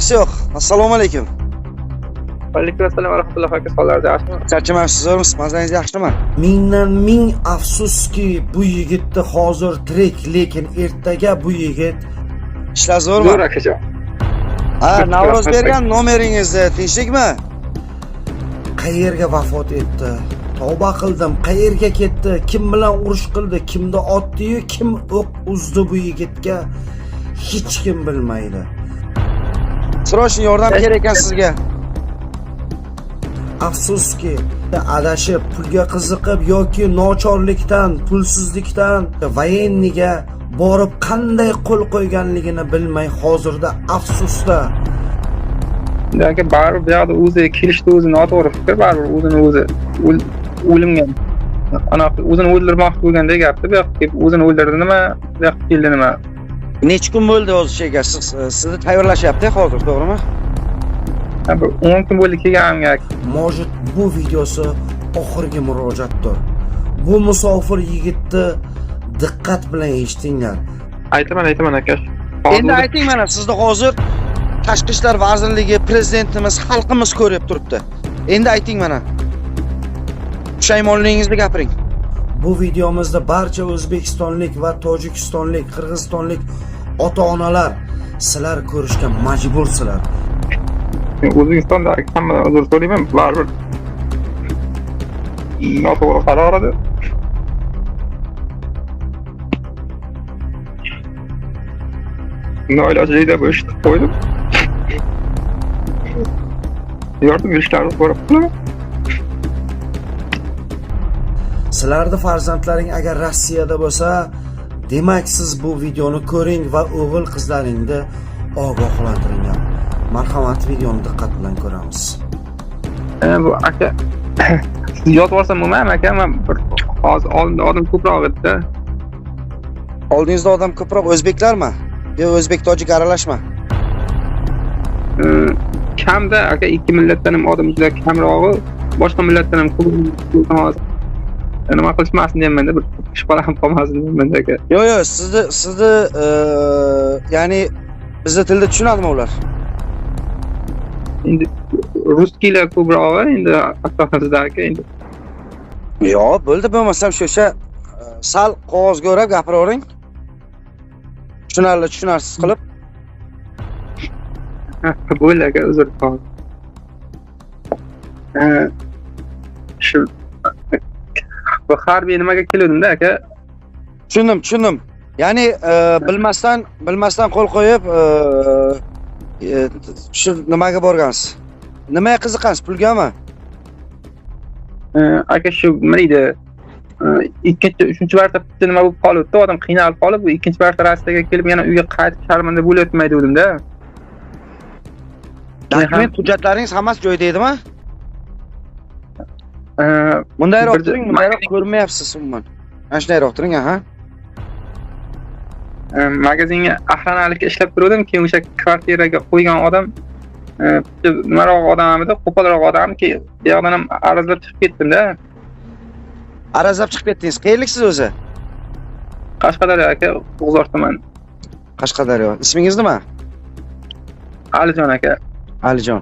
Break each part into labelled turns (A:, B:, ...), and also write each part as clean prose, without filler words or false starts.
A: Farqi yo'q. Assalomu alaykum.
B: Alaykum assalom va rahmatullohi aka, sog'lar yaxshimi?
A: Charchamayapsiz, zo'rmisiz? Mazangiz yaxshimi?
C: Mingdan ming afsuski, bu yigitni hozir tirik, lekin ertaga bu yigit
A: Ishlar zo'rmi?
B: Zo'r akajon.
A: Ha, Navro'z bergan nomeringizni, tinchlikmi?
C: Qayerga vafot etdi, tavba qildim, qayerga ketdi, kim bilan urush qildi, kimni otdi-yu, kim o'q uzdi bu yigitga, hech kim bilmaydi.
A: Срочно yordam kerak ekan sizga.
C: Afsuski, adashib, pulga qiziqib yoki nochorlikdan, pulsizlikdan военный ga borib qanday qo'l qo'yganligini bilmay hozirda afsusda.
B: Endi aka, baribir bu yoqda o'zi kelishdi, o'zi noto'g'ri fikr, baribir o'zini o'zi o'limga anaqa o'zini o'ldirmoqchi bo'lgandek gapdi. Bu yoqqa kelib o'zini o'ldirdi nima, bu yoqqa keldi nima.
A: Necha kun bo'ldi o'zi shega? Siz sizni tayyorlashyapti hozir, to'g'rimi?
B: Ha, bir 10 kun bo'ldi kelganimga.
C: Может, bu videosi oxirgi murojaatdir. Bu musofir yigitni diqqat bilan eshitinglar.
B: Aytaman, aytaman aka.
A: Endi ayting mana, sizni hozir Tashqi ishlar vazirligi, prezidentimiz, xalqimiz ko'rib turibdi. Endi ayting mana. Pushaymonligingizni gapiring.
C: Bu videomizda barcha o'zbekistonlik va tojikistonlik, qirg'izistonlik ota-onalar, sizlar ko'rishga majbursizlar.
B: O'zbekistonda hammadan uzr so'rayman, baribir noto'g'ri qaror edi. Noilojlikda bu ishni qo'ydim. Yordam berishlarini so'rab qolaman.
C: Sizlarni farzandlaring agar Rossiyada bo'lsa, demak siz bu videoni ko'ring va o'g'il qizlaringni ogohlantiringlar. Marhamat, videoni diqqat bilan ko'ramiz.
B: Bu aka, siz yotib olsam bo'lmaymi aka? Men bir hozir oldinda odam ko'proq edi.
A: Oldingizda odam ko'proq o'zbeklarmi? Yo o'zbek tojik aralashma?
B: Kamda aka, ikki millatdan ham odam juda kamrog'i, boshqa millatdan ham ko'p hozir. Nima qilishmasin deyman-da, bir shubha ham qolmasin deyman aka.
A: Yo'q, yo'q, sizni ya'ni bizni tilda tushunadimi ular?
B: Endi ruskiylar ko'prog'i endi atrofimizda aka endi.
A: Yo'q, bo'ldi, bo'lmasam shu o'sha sal qog'ozga o'rab gapiravering. Tushunarli, tushunarsiz qilib.
B: Bo'ldi aka, uzr. Shu bu harbiy nimaga keluvdim-da aka?
A: Tushundim, tushundim. Ya'ni bilmasdan qo'l qo'yib, shu nimaga borgansiz? Nimaga qiziqqansiz? Pulgami?
B: Aka, shu nima deydi? Ikkinchi, uchinchi marta nima bo'lib qolibdi, odam qiynalib qolib, bu ikkinchi marta Rossiyaga kelib yana uyga qaytib sharmanda bo'layotmay dedim-da.
A: Dokument hujjatlaringiz hammasi joyida edimi? Bundayroq turing, bundayroq ko'rmayapsiz umuman. Mana shundayroq turing, aha.
B: Magazinga axranalikka ishlab turdim, keyin o'sha kvartiraga qo'ygan odam nimaroq odam edi, qo'polroq odam, keyin bu yoqdan ham arazlab chiqib ketdim-da.
A: Arazlab chiqib ketdingiz. Qayerliksiz o'zi?
B: Qashqadaryo aka, G'uzor tuman.
A: Qashqadaryo. Ismingiz nima?
B: Alijon aka.
A: Alijon.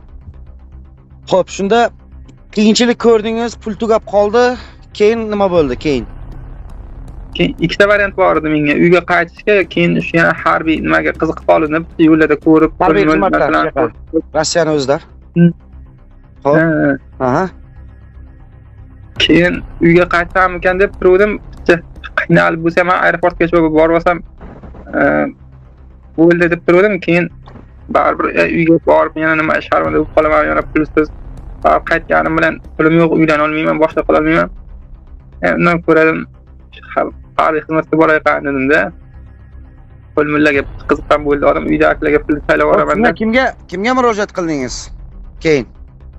A: Xo'p, shunda qiyinchilik ko'rdingiz, pul tugab qoldi. Keyin nima bo'ldi keyin?
B: Keyin ikkita variant bor edi menga. Uyga qaytishga, keyin shu yana harbiy nimaga qiziqib qoldim, bitta yo'llarda ko'rib,
A: harbiy xizmatlar, Rossiyani o'zida. Xo'p. Aha.
B: Keyin uyga qaytsammikan deb turdim, qiynalib bo'lsam, men aeroportgacha borib olsam, bo'ldi deb turdim. Keyin baribir uyga borib yana nima sharmanda bo'lib qolaman, yana pulsiz. Baribir qaytganim bilan pulim yo'q, uylana olmayman, boshqa qila olmayman. Undan ko'ra harbiy xizmatga boray dedim-da. Pul mullaga qiziqqan bo'ldi odam, uydagilarga pul saylab yuboraman.
A: Kimga murojaat qildingiz? Keyin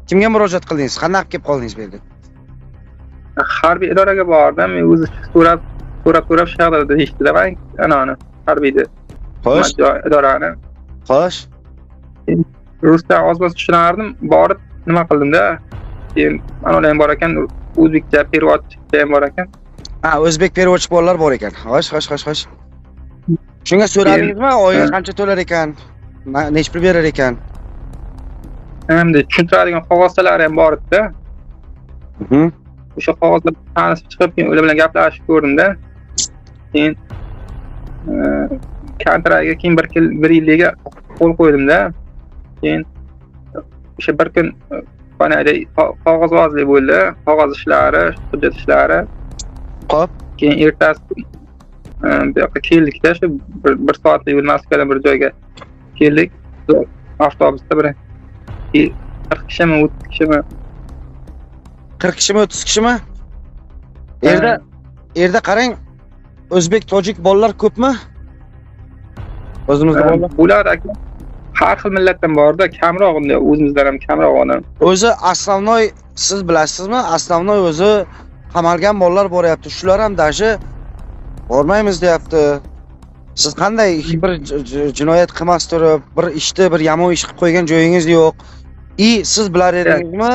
A: kimga murojaat qildingiz? Qanday kelib qoldingiz bu yerga?
B: Harbiy idoraga bordim, men o'zi so'rab shaharda deyishdida, men anani harbiyda.
A: Xo'sh,
B: idorani.
A: Xo'sh.
B: Ruscha oz-oz tushunardim, borib nima qildimda? Keyin manolar ham bor ekan, o'zbekcha perevодчик ham bor ekan.
A: Ha, o'zbek perevодчик bolalar bor ekan. Xo'sh, xo'sh, xo'sh, xo'sh. Shunga so'radingizmi, oyiga qancha to'lar ekan? Necha pul berar ekan?
B: Hamda tushuntiradigan qog'ozchalari ham bor edi. O'sha qog'ozlar tanishib chiqib, keyin ular bilan gaplashib ko'rdimda. Keyin kontraktga keyin bir yilga qo'l qo'ydimda. Keyin o'sha bir kun qog'ozvozlik bo'ldi, qog'oz ishlari, hujjat ishlari.
A: Xo'p.
B: Keyin ertasi bu yoqqa keldikda, shu bir soatlik yo'l Moskvadan bir joyga keldik. Avtobusda bir 40 kishimi, 30 kishimi?
A: 40 kishimi, 30 kishimi? Erda qarang, o'zbek, tojik bolalar ko'pmi? O'zimizda bolalar.
B: Bular aka har xil millatdan borda, kamroq unda, o'zimizdan ham kamroq odam.
A: O'zi основной, siz bilasizmi, основной o'zi qamalgan bolalar boryapti. Shular ham даже bormaymiz deyapti. Siz qanday bir jinoyat qilmas turib, bir ishni, bir yomon ish qilib qo'ygan joyingiz yo'q. И siz bilar edingizmi,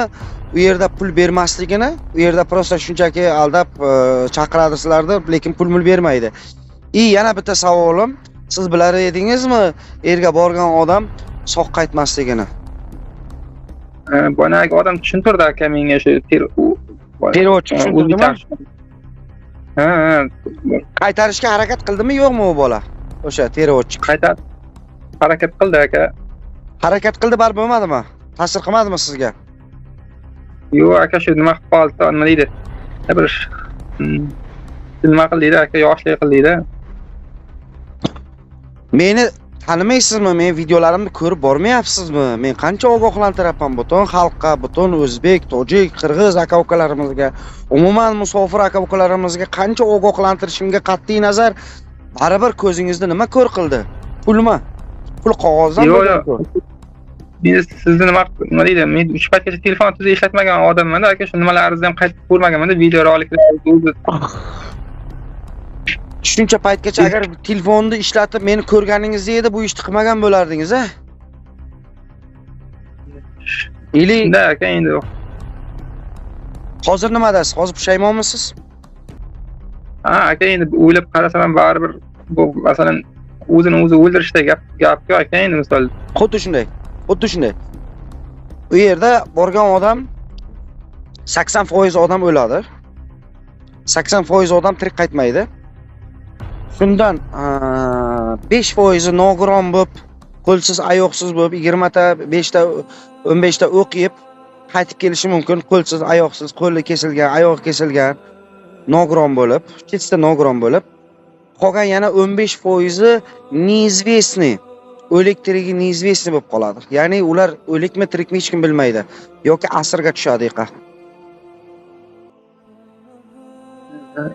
A: u yerda pul bermasligini, u yerda просто shunchaki aldab chaqiradi sizlarni, lekin pul mul bermaydi. И yana bitta savolim, siz bilar edingizmi, erga borgan odam sog' qaytmasligini?
B: Boyagi odam tushuntirdi aka menga shu
A: Переводчик tushuntirdimi?
B: Ha.
A: Qaytarishga harakat qildimi, yo'qmi u bola? O'sha переводчик.
B: Qaytar harakat qildi aka.
A: Harakat qildi, baribir bo'lmadimi? Ta'sir qilmadimi sizga?
B: Yo'q aka, shu nima qilib qoldi, nima deydi? Bir nima qildi aka, yoshlik qildi.
A: Meni tanimaysizmi? Men videolarimni ko'rib bormayapsizmi? Men qancha ogohlantiryapman butun xalqqa, butun o'zbek, tojik, qirg'iz aka-ukalarimizga, umuman musofir aka-ukalarimizga qancha ogohlantirishimga qat'iy nazar, baribir ko'zingizni nima ko'r qildi? Pulmi? Pul qog'ozdan
B: Yo'q, yo'q. Men sizni nima deydi? Men uch paytgacha telefon tuzib ishlatmagan odamman aka, shu nimalaringizni ham qaytib ko'rmaganman-da, video roliklar.
A: Shuncha paytgacha agar telefonni ishlatib meni ko'rganingizda edi, bu ishni qilmagan bo'lardingiz, a? Ili
B: Shunda aka endi.
A: Hozir nimadasiz? Hozir pushaymonmisiz?
B: Ha, aka endi o'ylab qarasam ham baribir bu masalan o'zini o'zi o'ldirishda gap-ku aka endi misol.
A: Xuddi shunday. Xuddi shunday. U yerda borgan odam 80% odam o'ladi. 80% odam tirik qaytmaydi. Shundan 5% nogiron bo'lib, qo'lsiz, oyoqsiz bo'lib, 20 ta, 5 ta, 15 ta o'q yeb qaytib kelishi mumkin. Qo'lsiz, oyoqsiz, qo'li kesilgan, oyog'i kesilgan, nogiron bo'lib, chetda nogiron bo'lib, qolgan yana 15% неизвестный, o'lik tirigi неизвестный bo'lib qoladi. Ya'ni ular o'likmi, tirikmi hech kim bilmaydi yoki asrga tushadi iqa.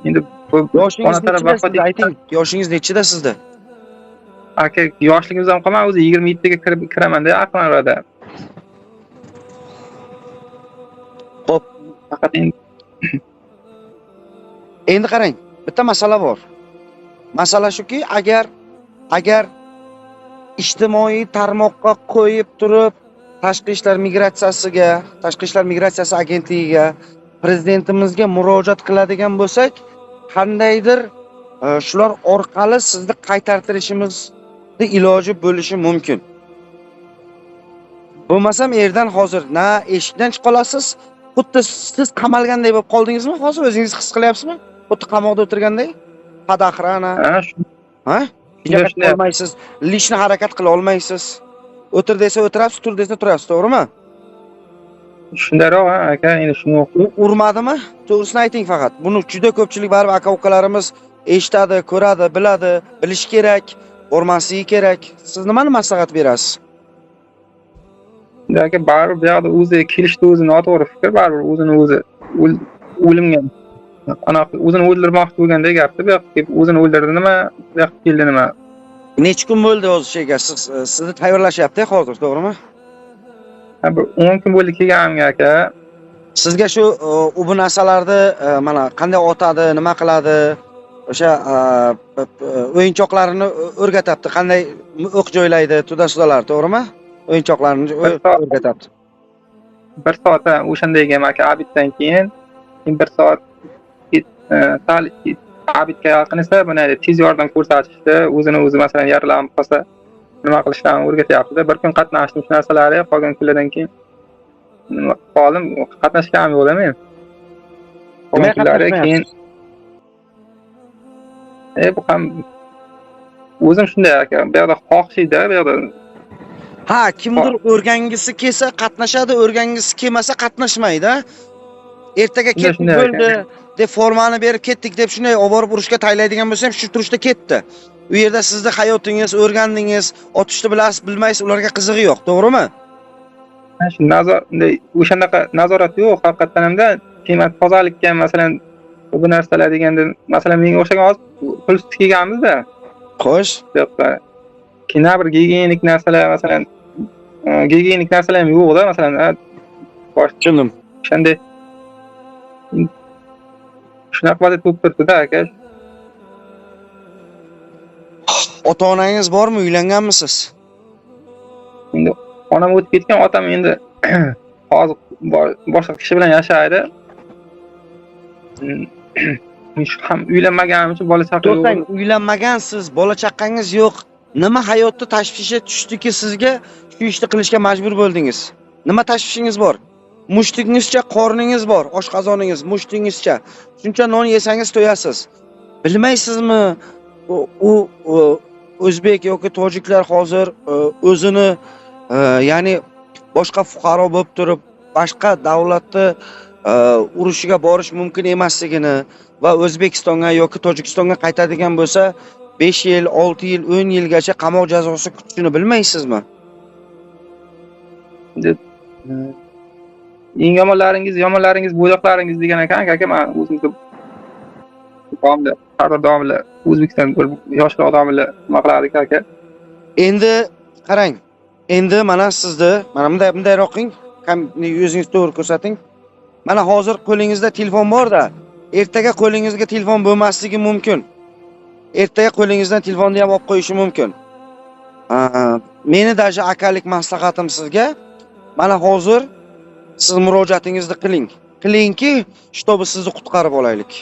B: Endi bu
A: Yoshingiz nechida sizda ayting? Yoshingiz nechida sizda?
B: Aka, yoshligimizdan qolman, o'zi 27 ga kiraman-da, yaqin orada.
A: Xo'p,
B: faqat endi
A: endi qarang, bitta masala bor. Masala shuki, agar ijtimoiy tarmoqqa qo'yib turib, tashqi ishlar migratsiyasiga, tashqi ishlar migratsiyasi agentligiga, prezidentimizga murojaat qiladigan bo'lsak, qandaydir shular orqali sizni qaytartirishimizni iloji bo'lishi mumkin. Bo'lmasam erdan hozir na eshikdan chiqa olasiz, xuddi siz qamalganday bo'lib qoldingizmi? Hozir o'zingiz his qilyapsizmi? Xuddi qamoqda o'tirganday. Padaxrana.
B: Ha,
A: Ha?
B: Shunday.
A: Olmaysiz, lishni harakat qila olmaysiz. O'tir desa o'tirasiz, tur desa turasiz, to'g'rimi?
B: Shundayroq, ha, aka, endi shuni
A: Urmadimi? To'g'risini ayting faqat. Buni juda ko'pchilik baribir aka-ukalarimiz eshitadi, ko'radi, biladi, bilish kerak, bormasligi kerak. Siz nimani maslahat berasiz?
B: Aka, baribir bu yoqda o'zi kelishdi, o'zi noto'g'ri fikr, baribir o'zini o'zi o'limga ana o'zini o'ldirmoqchi bo'lgandek gapdi. Bu yoqqa kelib o'zini o'ldirdi nima, bu yoqqa keldi nima?
A: Necha kun bo'ldi o'zi sheyga? Sizni tayyorlashyapti hozir, to'g'rimi?
B: Ha, bir 10 kun bo'ldi kelganimga aka.
A: Sizga shu u bu narsalarni mana qanday otadi, nima qiladi, o'sha o'yinchoqlarini o'rgatyapti, qanday o'q joylaydi, tuda-sudalar, to'g'rimi? O'yinchoqlarni o'rgatyapti.
B: Bir soat o'shanday ham aka, abitdan keyin bir soat sal abitga yaqin esa, buni tez yordam ko'rsatishdi, o'zini o'zi masalan yaralanib qolsa, nima qilishlarini o'rgatyapti-da. Bir kun qatnashdim shu narsalarga, qolgan kunlardan keyin nima qoldim, qatnashganim yo'q men. Qolgan kunlari keyin bu ham o'zim shunday aka, bu yoqda xohishda, bu yoqda
A: Ha, kimdir o'rgangisi kelsa qatnashadi, o'rgangisi kelmasa qatnashmaydi. Ertaga ketdik bo'ldi deb formani berib ketdik deb shunday olib borib urushga taylaydigan bo'lsa ham shu turishda ketdi. U yerda sizni hayotingiz, o'rgandingiz, otishni bilasiz, bilmaysiz, ularga qizig'i yo'q, to'g'rimi?
B: Ha, shu o'shanaqa nazorat yo'q haqiqatan hamda. Keyin tozalikka masalan bu narsalar deganda, masalan menga o'xshagan hozir pulsiz kelganmiz-da.
A: Xo'sh.
B: Keyin bir gigiyenik narsalar, masalan gigiyenik narsalar ham yo'q-da, masalan,
A: tushundim.
B: O'shanday shunaqa vaziyat bo'lib turibdi-da aka.
A: Ota-onangiz bormi, uylanganmisiz?
B: Endi onam o'tib ketgan, otam endi hozir boshqa kishi bilan yashaydi. Men shu ham uylanmaganim uchun bola chaqa yo'q.
A: To'xtang, uylanmagansiz, bola chaqangiz yo'q. Nima hayotda tashvishga tushdiki sizga shu ishni qilishga majbur bo'ldingiz? Nima tashvishingiz bor? Mushtingizcha qorningiz bor, oshqozoningiz mushtingizcha. Shuncha non yesangiz to'yasiz. Bilmaysizmi, u o'zbek yoki tojiklar hozir o'zini ya'ni boshqa fuqaro bo'lib turib, boshqa davlatni urushiga borish mumkin emasligini va O'zbekistonga yoki Tojikistonga qaytadigan bo'lsa 5 yil, 6 yil, 10 yilgacha qamoq jazosi kutishini bilmaysizmi?
B: Eng yomonlaringiz, yomonlaringiz bo'yoqlaringiz degan ekan aka. Men o'zimizda davomli, har bir davomli O'zbekiston bir yoshlar odamlar nima qilardik aka.
A: Endi qarang. Endi mana sizni, mana bundayroq qiling, yuzingizni to'g'ri ko'rsating. Mana hozir qo'lingizda telefon bor-da, ertaga qo'lingizga telefon bo'lmasligi mumkin. Ertaga qo'lingizdan telefonni ham olib qo'yishi mumkin. Meni даже akalik maslahatim sizga, mana hozir siz murojaatingizni qiling. Qilingki, shtobi sizni qutqarib olaylik.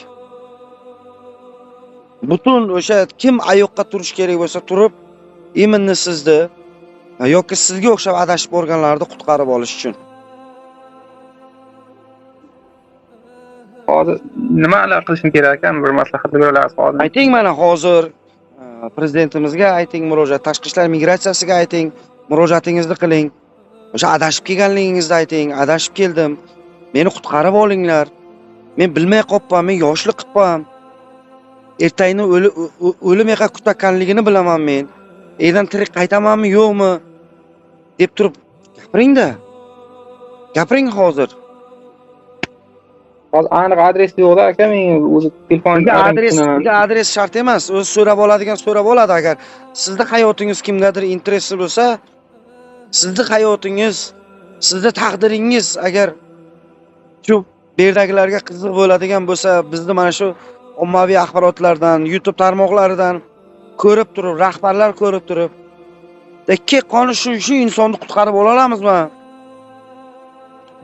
A: Butun o'sha kim oyoqqa turish kerak bo'lsa turib, imonni sizni yoki sizga o'xshab adashib borganlarni qutqarib olish uchun.
B: Hozir nimalar qilishim kerak ekan, bir maslahat bera olasiz hozir?
A: Ayting mana hozir prezidentimizga ayting murojaat, tashqi ishlar migratsiyasiga ayting, murojaatingizni qiling. O'sha adashib kelganligingizni ayting, adashib keldim. Meni qutqarib olinglar. Men bilmay qopman, men yoshlik qilibman. Ertayni o'lim yaqa kutakanligini bilaman men. Evdan tirik qaytamanmi, yo'qmi deb turib gapiring-da. Gapiring hozir.
B: Hozir aniq adres yo'q-da aka, men o'zi telefon
A: adres shart emas. O'zi so'rab oladigan so'rab oladi. Agar sizni hayotingiz kimgadir interesli bo'lsa, sizni hayotingiz, sizni taqdiringiz agar shu berdagilarga qiziq bo'ladigan bo'lsa, bizni mana shu ommaviy axborotlardan, YouTube tarmoqlaridan ko'rib turib, rahbarlar ko'rib turib, ikki qoni shu insonni qutqarib ola olamizmi?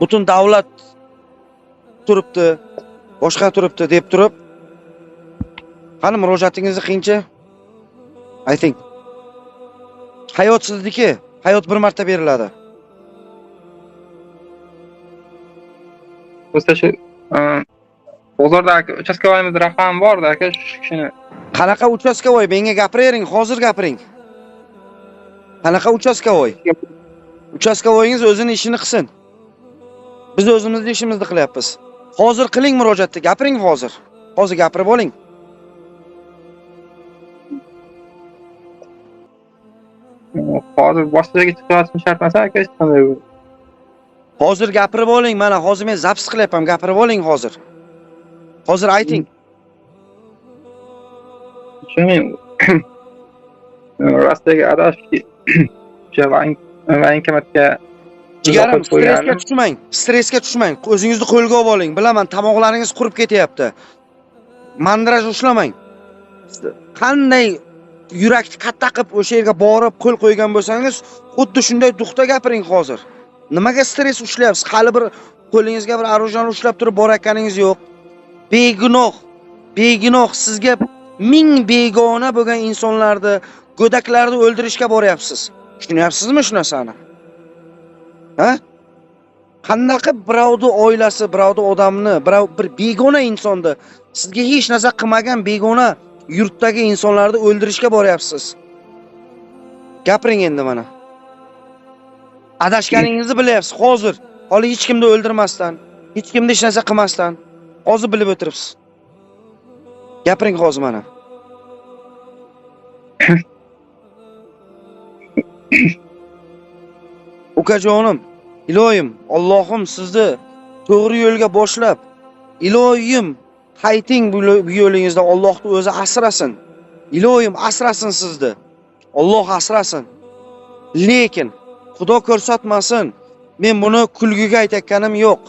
A: Butun davlat turibdi, boshqa turibdi deb turib, qani murojaatingizni qilingchi? Ayting. Hayot sizniki, hayot bir marta beriladi.
B: O'sha shu bozorda aka, uchastkovoyimiz raqami bor-da aka, shu kishini.
A: Qanaqa uchastkovoy? Menga gapiravering, hozir gapiring. Qanaqa uchastkovoy? Uchastkovoyingiz o'zini ishini qilsin. Biz o'zimizning ishimizni qilyapmiz. Hozir qiling murojaatni, gapiring hozir. Hozir gapirib oling.
B: Hozir boshqa joyga chiqib shart emas aka, hech qanday.
A: Hozir gapirib oling, mana hozir men zapis qilyapman, gapirib oling hozir. Hozir ayting.
B: Shu men Rossiyaga adashib o'sha voenkomatga
A: Jigarim, stressga tushmang, stressga tushmang. O'zingizni qo'lga olib oling. Bilaman, tomoqlaringiz qurib ketyapti. Mandraj ushlamang. Qanday yurakni katta qilib o'sha yerga borib qo'l qo'ygan bo'lsangiz, xuddi shunday duxda gapiring hozir. Nimaga stress ushlayapsiz? Hali bir qo'lingizga bir arujani ushlab turib borayotganingiz yo'q. Begunoh, begunoh sizga ming begona bo'lgan insonlarni, go'daklarni o'ldirishga boryapsiz. Tushunyapsizmi shu narsani? Ha? Qanaqa birovni oilasi, birovni odamni, birov bir begona insonni, sizga hech narsa qilmagan begona yurtdagi insonlarni o'ldirishga boryapsiz. Gapiring endi mana. Adashganingizni bilyapsiz hozir. Hali hech kimni o'ldirmasdan, hech kimni hech narsa qilmasdan hozir bilib o'tiribsiz. Gapiring hozir mana. Ukajonim, iloyim, Allohim sizni to'g'ri yo'lga boshlab, iloyim qayting bu yo'lingizda, Allohning o'zi asrasin. Iloyim asrasin sizni. Alloh asrasin. Lekin Xudo ko'rsatmasin, men buni kulgiga aytayotganim yo'q.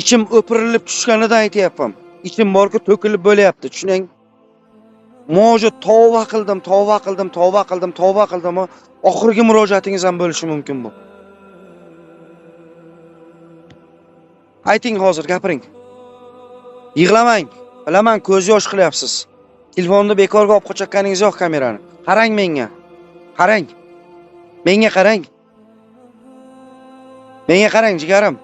A: Ichim o'pirilib tushganidan aytyapman. Ichim borki to'kilib bo'lyapti, tushuning. Mo'jiza tavba qildim, tavba qildim, tavba qildim, tavba qildim. Oxirgi murojaatingiz ham bo'lishi mumkin bu. Ayting hozir, gapiring. Yig'lamang. Bilaman, ko'z yosh qilyapsiz. Telefonni bekorga olib qochayotganingiz yo'q kamerani. Qarang menga. Qarang. Menga qarang. Menga qarang, jigarim.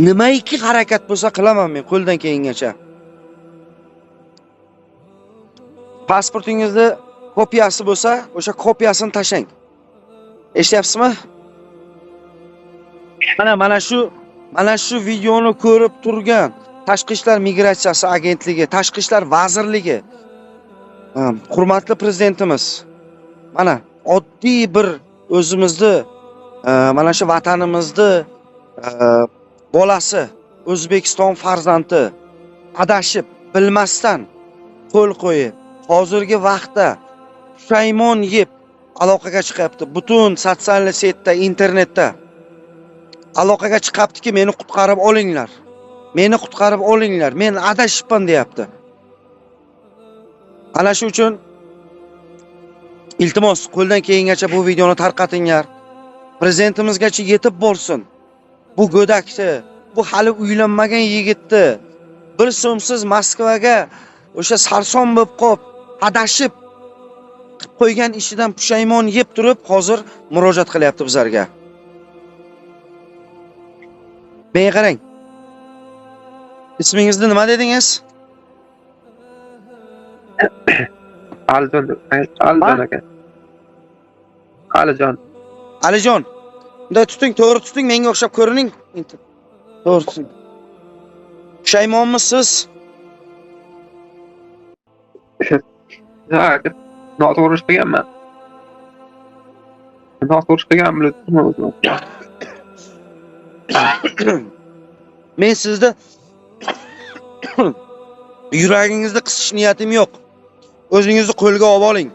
A: Nimaiki harakat bo'lsa qilaman men qo'ldan kelgangacha. Pasportingizni kopiyasi bo'lsa, o'sha kopiyasini tashlang. Eshityapsizmi? Mana shu videoni ko'rib turgan Tashqi ishlar migratsiyasi agentligi, Tashqi ishlar vazirligi, hurmatli prezidentimiz, mana oddiy bir o'zimizni, mana shu vatanimizni bolasi, O'zbekiston farzandi adashib, bilmasdan qo'l qo'yib, hozirgi vaqtda pushaymon yeb aloqaga chiqyapti. Butun sotsial setda, internetda aloqaga chiqyaptiki, meni qutqarib olinglar. Meni qutqarib olinglar. Men adashibman deyapti. Ana shu uchun iltimos, qo'ldan kelgangacha bu videoni tarqatinglar. Prezidentimizgacha yetib borsin. Bu go'dakni, bu hali uylanmagan yigitni bir so'msiz Moskvaga o'sha sarson bo'lib qolib, adashib qilib qo'ygan ishidan pushaymon yeb turib, hozir murojaat qilyapti bizlarga. Menga qarang. Ismingizni nima dedingiz?
B: Alijon, Alijon aka. Alijon.
A: Alijon. Bunday tuting, to'g'ri tuting, menga o'xshab ko'rining. To'g'ri tuting. Pushaymonmisiz?
B: Ha, aka, noto'g'ri ish qilganman. Noto'g'ri ish qilganimni bilib turibman o'zim.
A: Men sizni yuragingizni qisish niyatim yo'q. O'zingizni qo'lga olib oling.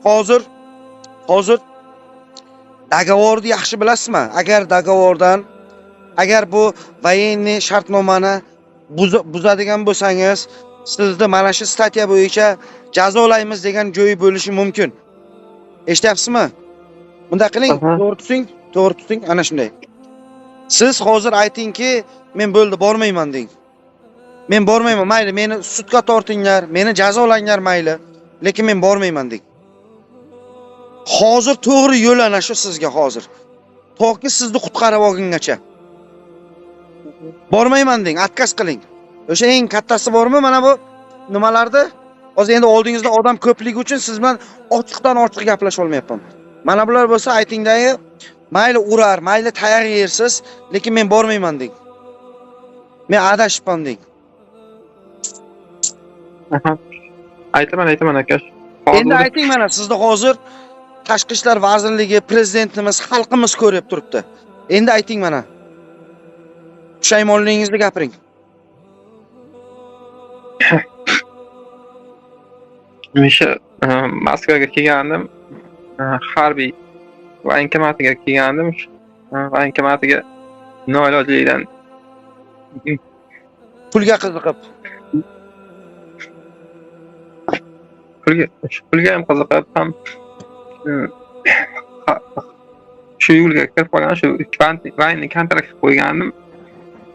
A: Hozir dogovorni yaxshi bilasizmi? Agar dogovordan, agar bu военный shartnomani buzadigan bo'lsangiz, sizni mana shu statya bo'yicha jazolaymiz degan joyi bo'lishi mumkin. Eshityapsizmi? Bunday qiling, to'g'ri tuting, to'g'ri tuting, ana shunday. Siz hozir aytingki, men bo'ldi, bormayman deng. Men bormayman, mayli, meni sudga tortinglar, meni jazolanglar mayli, lekin men bormayman deng. Hozir to'g'ri yo'l ana shu sizga hozir. Toki sizni qutqarib olgungacha. Bormayman deng, atkaz qiling. O'sha eng kattasi bormi mana bu nimalarda? Hozir endi oldingizda odam ko'pligi uchun siz bilan ochiqdan ochiq gaplasha olmayapman. Mana bular bo'lsa aytingdagi, mayli urar, mayli tayoq yersiz, lekin men bormayman deng. Men adashibman deng.
B: Aytaman, aytaman aka.
A: Endi ayting mana sizni hozir Tashqi ishlar vazirligi, prezidentimiz, xalqimiz ko'rib turibdi. Endi ayting mana. Pushaymonligingizni gapiring.
B: Men shu Moskvaga kelgandim, harbiy voyenkomatiga kelgandim. Voyenkomatiga noilojlikdan
A: pulga qiziqib,
B: pulga ham qiziqib, ham shu yo'lga kirib qolgan, shu военный kontrakt qo'ygandim.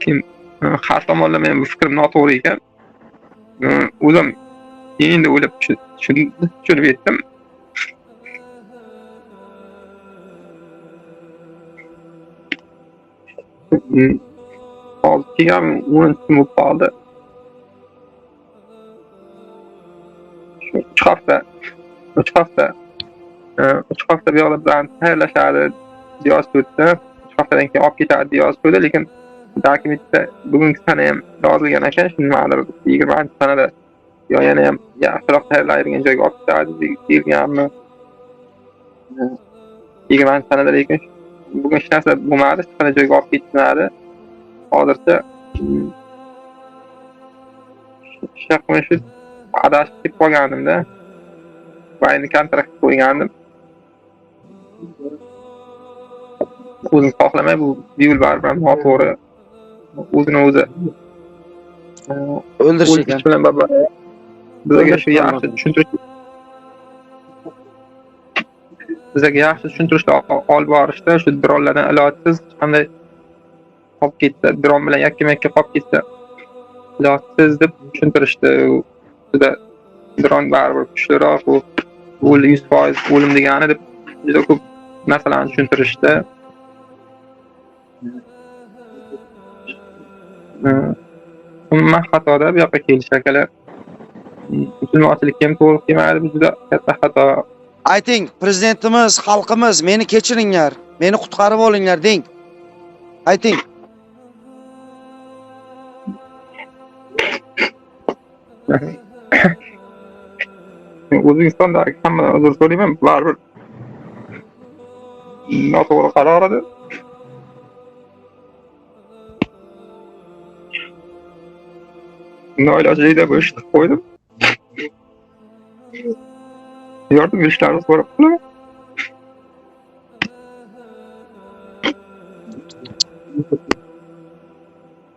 B: Keyin har tomonlama ham bu fikrim noto'g'ri ekan. O'zim endi o'ylab tushunib yetdim. Hozir kelgan 10 kun bo'lib qoldi. Shu 3 hafta bu yoqda bilan tayyorlashadi deyozdi. 3 haftadan keyin olib ketadi deyozdi, lekin dokumentda bugungi sana ham yozilgan ekan, shu nimadir 20-sanada yo yana ham yaxshiroq tayyorlaydigan joyga olib ketadi deyilganmi? 20-sanada, lekin bugun hech narsa bo'lmadi, hech qanday joyga olib ketmadi. Hozircha shu adashib ketib qolganimda va endi kontrakt qo'ygandim. O'zim xohlamay bu yo'l baribir noto'g'ri. O'zini o'zi
A: o'ldirish ekan.
B: Bilan barobar. Bizga shu yaxshi tushuntirish, bizga yaxshi tushuntirishlar olib borishda shu dronlardan ilojsiz qanday qolib ketsa, dron bilan yakkama-yakka qolib ketsa ilojsiz deb tushuntirishdi. Juda dron baribir kuchliroq, u 100% o'lim degani deb juda ko'p narsalarni tushuntirishdi. Umuman xatoda bu yoqqa kelish akalar. Musulmonchilikka ham to'g'ri kelmaydi, bu juda katta xato.
A: Ayting, prezidentimiz, xalqimiz, meni kechiringlar, meni qutqarib olinglar deng. Ayting.
B: O'zbekistondagi hammadan uzr so'rayman, baribir noto'g'ri qaror edi. Noilojlikda bu ishni qo'ydim. Yordam berishlarini so'rab qolaman.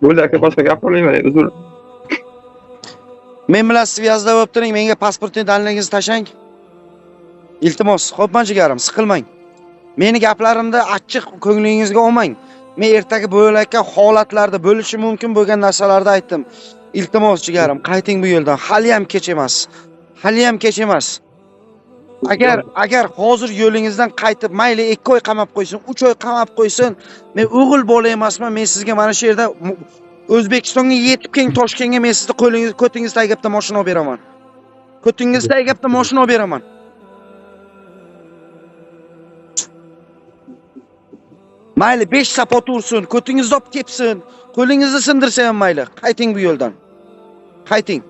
B: Bo'ldi aka, boshqa gapirmayman, uzr.
A: Men bilan svyazda bo'lib turing, menga pasportni daliligingizni tashlang. Iltimos, xo'pman jigarim, siqilmang. Meni gaplarimda achchiq ko'nglingizga olmang. Men ertaga bo'layotgan holatlarda bo'lishi mumkin bo'lgan narsalarni aytdim. Iltimos jigarim, qayting bu yo'ldan. Hali ham kech emas. Hali ham kech emas. Agar hozir yo'lingizdan qaytib, mayli 2 oy qamab qo'ysin, 3 oy qamab qo'ysin, men o'g'il bola emasman, men sizga mana shu yerda O'zbekistonga yetib keling, Toshkentga men sizni qo'lingiz, ko'tingiz tagiga bitta mashina olib beraman. Ko'tingiz tagiga bitta mashina olib beraman. Mayli 5 sapot ursin, ko'tingizni olib tepsin, qo'lingizni sindirsa ham mayli, qayting bu yo'ldan. Qayting.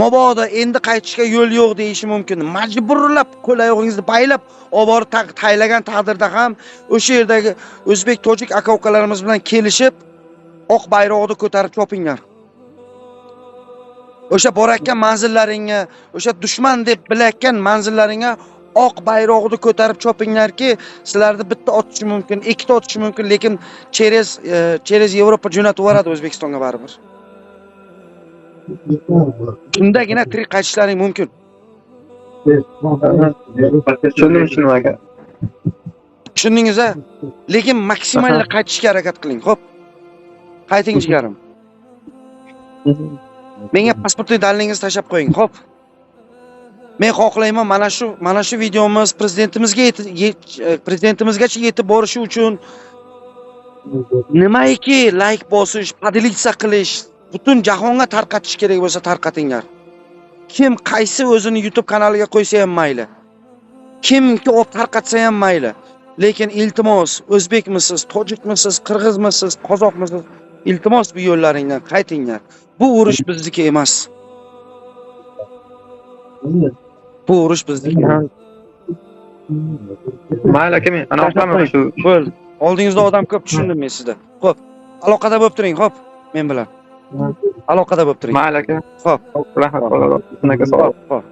A: Mabodo endi qaytishga yo'l yo'q deyishi mumkin. Majburlab qo'l-oyog'ingizni baylab olib borib taylagan taqdirda ham o'sha yerdagi o'zbek, tojik aka-ukalarimiz bilan kelishib oq bayroqni ko'tarib chopinglar. O'sha borayotgan manzillaringga, o'sha dushman deb bilayotgan manzillaringga oq bayroqni ko'tarib chopinglarki, sizlarni bitta otishi mumkin, ikkita otishi mumkin, lekin через Yevropa jo'natib yuboradi O'zbekistonga baribir. Shundagina tirik qaytishlaring mumkin.
B: Tushundim aka.
A: Tushundingiz-a? Lekin maksimal qaytishga harakat qiling, xo'p? Qayting jigarim. Menga pasportli dalilingizni tashlab qo'ying, xo'p? Men xohlayman mana shu videomiz prezidentimizgacha yetib borishi uchun nimaiki like bosish, podelitsa qilish, butun jahonga tarqatish kerak bo'lsa tarqatinglar. Kim qaysi o'zini YouTube kanaliga qo'ysa ham mayli. Kimki olib tarqatsa ham mayli. Lekin iltimos, o'zbekmisiz, tojikmisiz, qirg'izmisiz, qozoqmisiz, iltimos bu yo'llaringdan qaytinglar. Bu urush bizniki emas. Bu urush bizniki.
B: Mayli aka, men ana o'qlaman shu.
A: Bo'ldi. Oldingizda odam ko'p, tushundim men sizni. Xo'p, aloqada bo'lib turing, xo'p, men bilan. Aloqada bo'lib turing.
B: Mayli aka.
A: Xo'p.
B: Rahmat. Shunaqa savol.
A: Xo'p.